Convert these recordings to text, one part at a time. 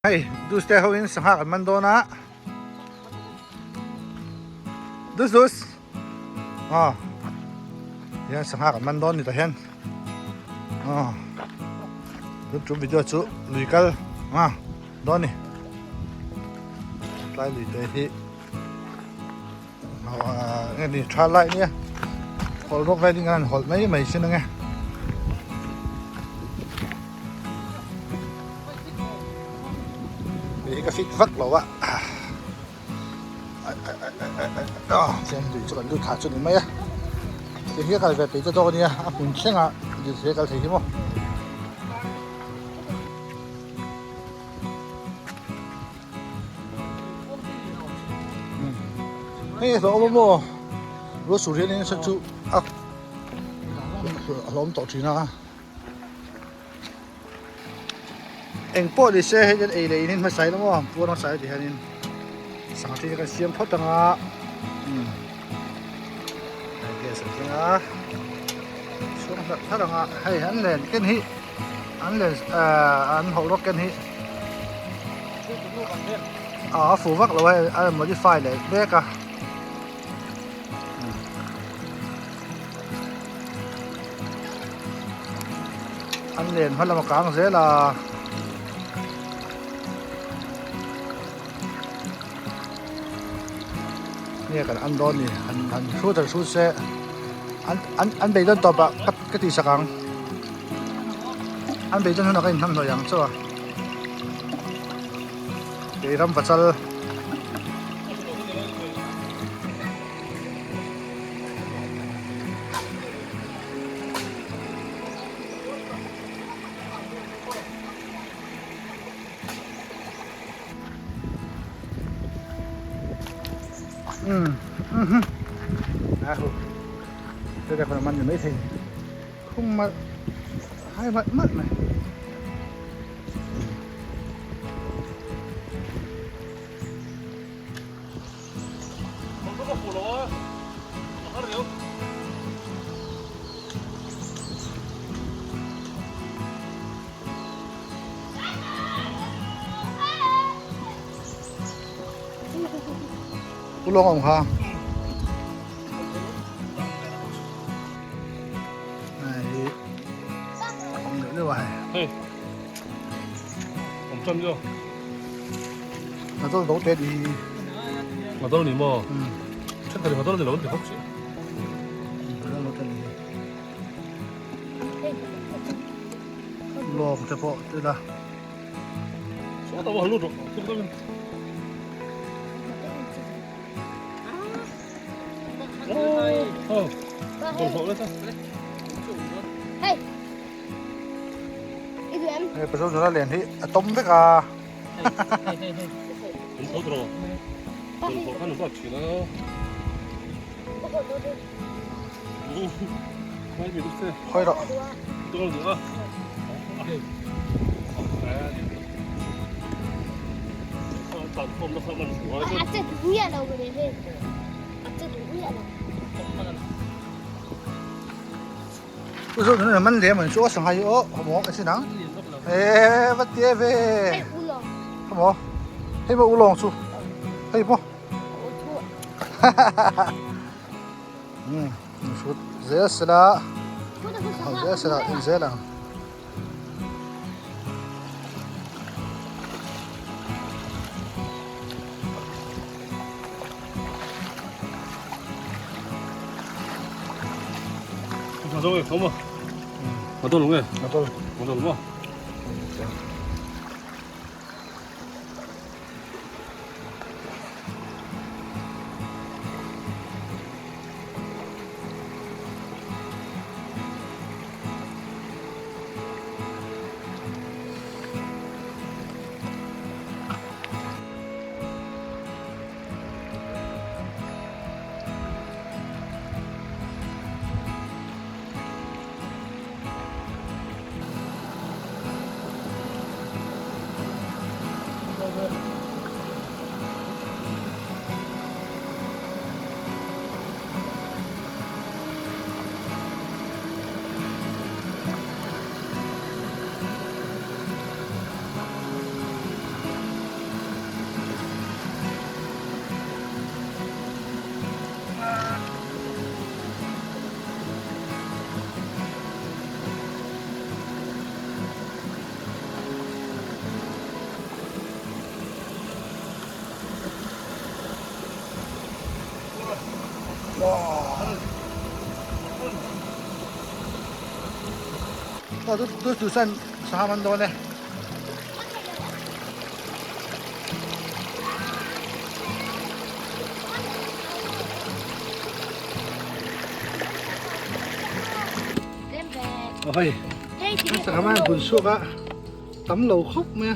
Hei dus te ho in sangha kan man dawn a dus dus aw hian sangha kan man dawn ni tah hian aw tun tum video chu lui kal a dawn ni tlai lui te hi nge ni tha lai nia hawlh rawk vel in an hawlh mai mai sin ange. Hei ka fit vak lo a chuan lui chu kan lut thla chu ni mai a ti hi a kal ve peih te zawk ania a hmun thleng ah lirthei a kal thei hi maw. Hei a hlawm a maw ruah sur hian in chu a hlawm tawh thin a eng pawh ni se hei hian ei leh in hi hmasa ila maw puar hmasa ila ti hianin sangha te kan siam phawt ang a hei gas an thleng a chhung hlat hlat ang a hei an len ken hi. An len an hawlh rawk ken hi a fuh vak lo hei a modify leh mek a an len hma lam a kang zel a nge kan an dawn ni han han hrut han hrut se an an an beidawn tawp ah ka tih sak ang. An bei chuan hunah ka inhnam hnawih ang chaw a kei ram pachal umm umm a hu heta khawn a man ni maithei. Khung malh hai malh malh mai. Ulawng awm kha. Hei awm tan zawk Nghatawlh do te ni Nghatawlh ni maw Thenkhat in nghatawlh ni lo an ti khawp si Nghatawlh lo te ni Lawng te pawh ti la Sawtah pawh han lut rawh thil dangin Hei pasal nula lian hi a tawm vek a. Khawi rawh. Man lem an chu a sangha hi aw hawmawh a sin ang e va tia ve hawmawh hei maw ulawng chu hei maw um hrut zel sela zel sela en zel ang. Tu tu san sangha man dawn e. Oi, sangha man bun suak a tam lo khawp mai a,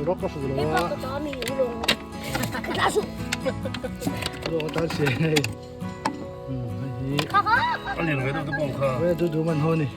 rawk a fuh lo a. Ulawng atan si hei. A lian ve deuh te pawh ang kha. Du du man ho ni.